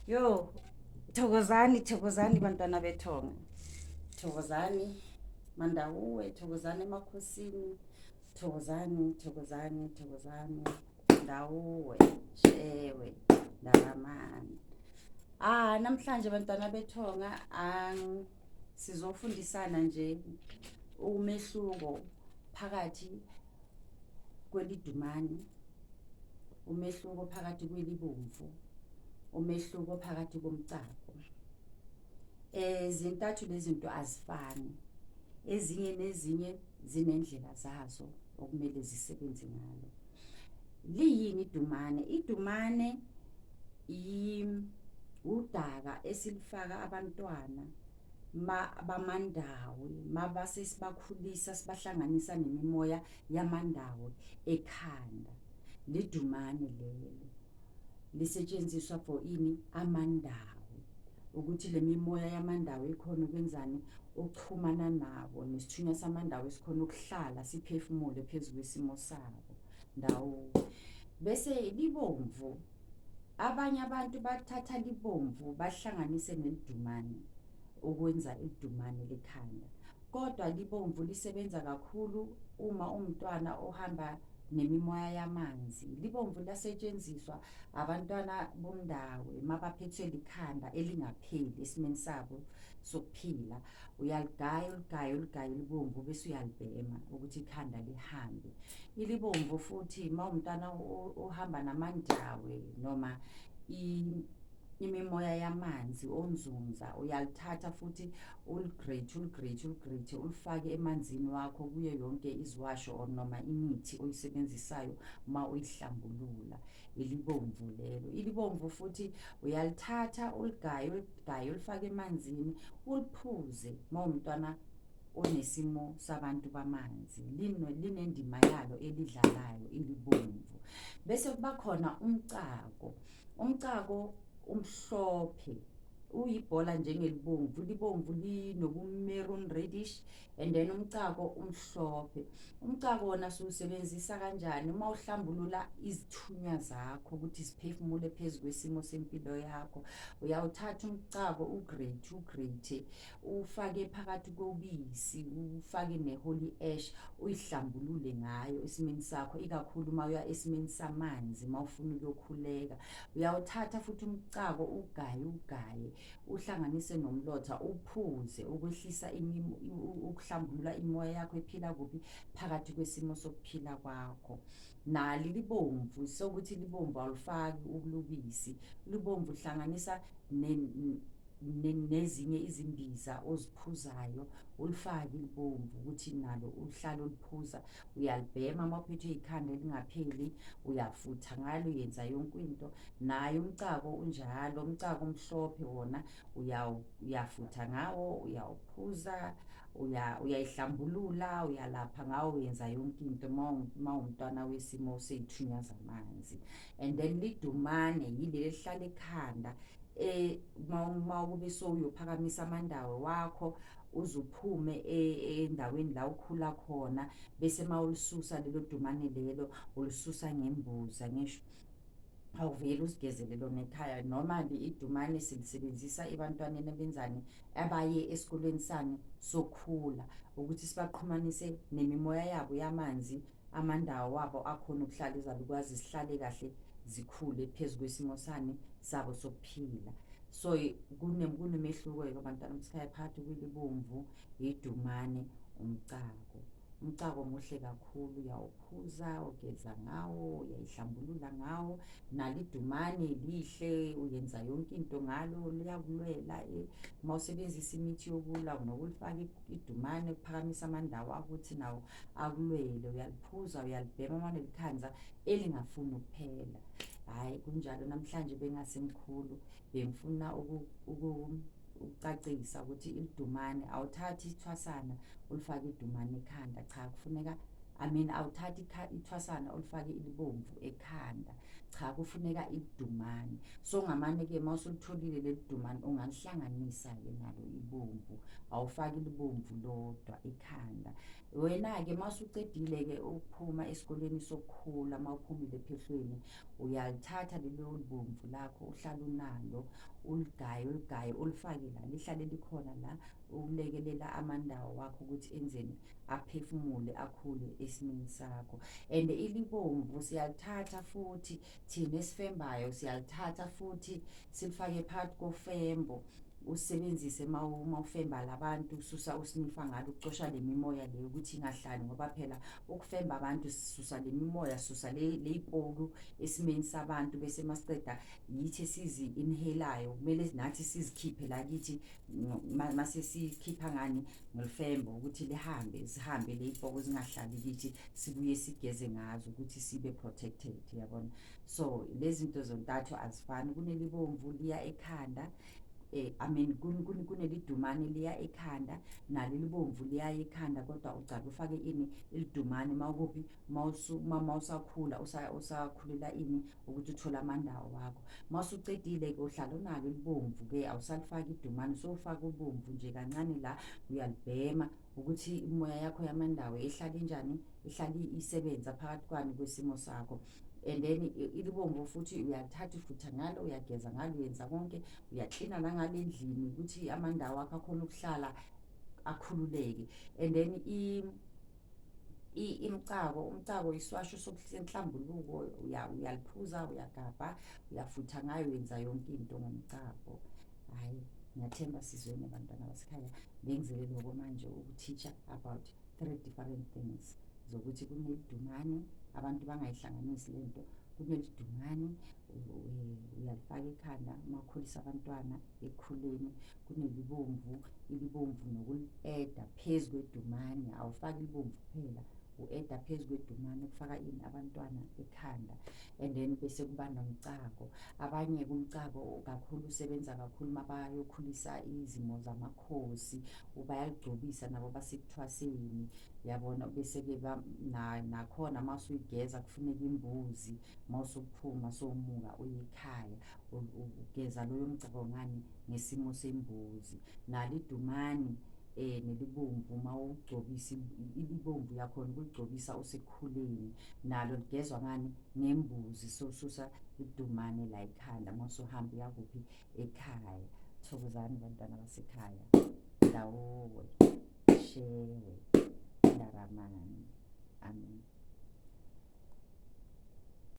Yo, thokozani, thokozani bantwana bethonga. Thokozani Mandawuwe, thokozani emakhosini. Thokozani, thokozani, thokozani. Ndawuwe, shewe, ndakamani. Ah, namhlanje bantwana bethonga sizofundisana nje umehluko phakathi kwelidumane, umehluko phakathi kwelibomvu, umehluko phakathi komcako. Zintathu lezi zinto azifani, ezinye nezinye zinendlela zazo okumele zisebenze ngalo. Liyini idumane? Idumane udaka esilifaka abantwana bamandawe mabase sibakhulisa sibahlanganisa nemimoya yamandawe ekhanda. Lidumane lelo lisetshenziswa for ini? Amandawe, ukuthi le mimoya yamandawe ikhona ukwenzani? Ukuxhumana nabo, nesithunywa samandawe sikhona ukuhlala siphefumule phezu kwesimo sabo ndawo. Bese libomvu, abanye abantu bathatha libomvu bahlanganise nelidumane ukwenza idumane lekhanda, kodwa libomvu lisebenza kakhulu uma umntwana ohamba nemimoya yamanzi. Libomvu lasetshenziswa abantwana bomndawe mabaphethwe likhanda elingapheli esimeni sabo sokuphila. Uyaligaya, uligaye, uligaye libomvu bese uyalibhema ukuthi ikhanda lihambe. Ilibomvu futhi uma umntwana ohamba namandawe noma imimoya yamanzi onzunza, uyalithatha futhi uligrate, uligrate, uligrate, ulifake emanzini wakho kuyo yonke iziwasho or noma imithi oyisebenzisayo uma uyihlambulula. Ilibomvu lelo. Ilibomvu futhi uyalithatha uligaye, uligaye, ulifake emanzini uliphuze uma umntwana onesimo sabantu bamanzi. Linendima yalo elidlalayo ilibomvu. Bese kuba khona umcako. Umcako umhlophe, uyibhola njengelibomvu, libomvu linobu-maroon reddish, and then umcako umhlophe. Umcako wona siwusebenzisa kanjani? Uma uhlambulula izithunywa zakho ukuthi ziphefumule phezu kwesimo sempilo yakho, uyawuthatha umcako ugrate, ugrate, ufake phakathi kobisi, ufake ne-holy ash, uyihlambulule ngayo esimeni sakho, ikakhulu uma uya esimeni samanzi, uma ufuna ukuyokhuleka. Uyawuthatha futhi umcako ugaye, ugaye, uhlanganise nomlotha, uphuze ukwehlisa ukuhlambulula imoya yakho ephila kuphi phakathi kwesimo sokuphila kwakho. Nali libomvu, sokuthi libomvu awulifaki ukulubisi, libomvu uhlanganisa Nezinye izimbiza oziphuzayo, ulifake ilibomvu ukuthi nalo uhlale uliphuza. Uyalibhema uma uphethwe ikhanda elingapheli, uyafutha ngalo, uyenza yonke into. Naye umcako unjalo, umcako omhlophe wona uyafutha ngawo, uyawuphuza, uyayihlambulula, uyalapha ngawo, uyenza yonke into uma uwumntwana wesimo sey'thunywa zamanzi. And then lidumane yileli elihlala ekhanda, uma kube sowuyophakamisa amandawo wakho, uze uphume endaweni la ukhula khona, bese uma ulisusa lelo dumane lelo, ulisusa ngembuzi. Angisho awuveli uzigezele lona ekhaya. Normally idumane silisebenzisa ebantwaneni abenzani, abaye esikolweni sani sokukhula, ukuthi sibaqhumanise nemimoya yabo yamanzi, amandawo wabo akhona ukuhlala, izalukwazi zihlale kahle, zikhule phezu kwesimo sani sabo sokuphila. So kunemehluko-ke, bantwana besikhaya, phakathi kwelibomvu, idumane, umcako. Umcako muhle kakhulu, uyawuphuza, ugeza ngawo, uyayihlambulula ngawo. Nalo idumane lihle, uyenza yonke into ngalo, liyakulwela. Uma usebenzisa imithi yokulwa, unokulifaka idumane ukuphakamisa amandawo akuthi nawo akulwele. Uyaliphuza, uyalibhema uma unelikhanza elingafuni ukuphela. Hhayi, kunjalo. Namhlanje bengasemkhulu, bengifuna ukucacisa ukuthi ilidumane, awuthathi ithwasana ulifake idumane ekhanda. Cha, kufuneka, I mean, awuthathi ithwasana ulifake ilibomvu ekhanda. Cha, kufuneka ilidumane. So ngamane-ke uma usulitholile leli dumane, ungalihlanganisa-ke nalo ibomvu, awufaki ilibomvu lodwa ekhanda. Wena-ke uma usucedile-ke ukuphuma esikoleni sokukhula, uma uphumile ephehlweni, uyalithatha lelo libomvu lakho uhlale unalo, uligaye, uligaye, ulifake la, lihlale likhona la, ukulekelela amandawo wakho ukuthi enzeni, aphefumule, akhule esimeni sakho. And ilibomvu siyalithatha futhi thina esifembayo, siyalithatha futhi silifake phakathi kofembo, usebenzise uma ufemba labantu, ususa usinifa ngalo, ucosha le mimoya leyo ukuthi ingahlali, ngoba phela ukufemba abantu sisusa le mimoya, sisusa le yipoku esimeni sabantu, bese masiceda yithi esizi-inhale-ayo, kumele nathi sizikhiphe la kithi. Mase sikhipha ngani? Ngolufembo, ukuthi lihambe, zihambe ley'poko, zingahlali kithi, sibuye sigeze ngazo ukuthi sibe protected, yabona. So lezi zinto zontathu azifani. Kunelibomvu liya ekhanda, I mean, kunelidumane liya ekhanda, nalo libomvu liya ekhanda, kodwa ucala ufake ini? Ilidumane. Mawukuphi? Mawusakhula, usakhulela ini, ukuthi uthole amandawo wakho. Mawusucedile-ke, uhlala unalo ilibomvu-ke, awusalifaki idumane, sowufaka ubomvu nje kancane la, uyalibhema ukuthi imoya yakho yamandawo ihlale injani, ihlale isebenza phakathi kwani kwesimo sakho. And then ilibomvu futhi uyalithatha, ufutha ngalo, uyageza ngalo, uyenza konke, uyaklina nangale endlini ukuthi amandawo akho akhona ukuhlala akhululeke. And then imicako, umcako iswasho senhlambuluko, uyaliphuza, uyagabha, uyafutha ngayo, uyenza yonke into ngomcako. Hhayi, ngiyathemba sizwene, bantwana basekhaya. Bengizele loko manje uku-teacha about three different things, zokuthi kunelidumane, abantu bangayihlanganisi lento. Kunelidumane, uyalifaka ekhanda uma ukhulisa abantwana ekukhuleni. Kunelibomvu, ilibomvu nokuli-eda phezu kwedumane, awufaki ilibomvu kuphela, u-eda phezu kwedumane ukufaka ini? Abantwana ekhanda. And then bese kuba nomcako. Abanye kumcako kakhulu usebenza kakhulu mabayokhulisa izimo zamakhosi, bayaligcobisa nabo basekuthwaseni, yabona. Bese-ke nakhona uma usuyigeza kufuneka imbuzi. Uma usuphuma sowumuka uye ekhaya, ugeza loyo mcako ngani? Ngesimo sembuzi. Nalo idumane nelibomvu, uma ugcobisa ilibomvu, uyakhona ukuligcobisa usekukhuleni, nalo ligezwa ngani? Ngembuzi. Sowususa idumane la ekhanda uma usuhamba uyakuphi? Ekhaya. Thokozani, bantwana basekhaya. Ndawowe shewe ndaramani. Amen.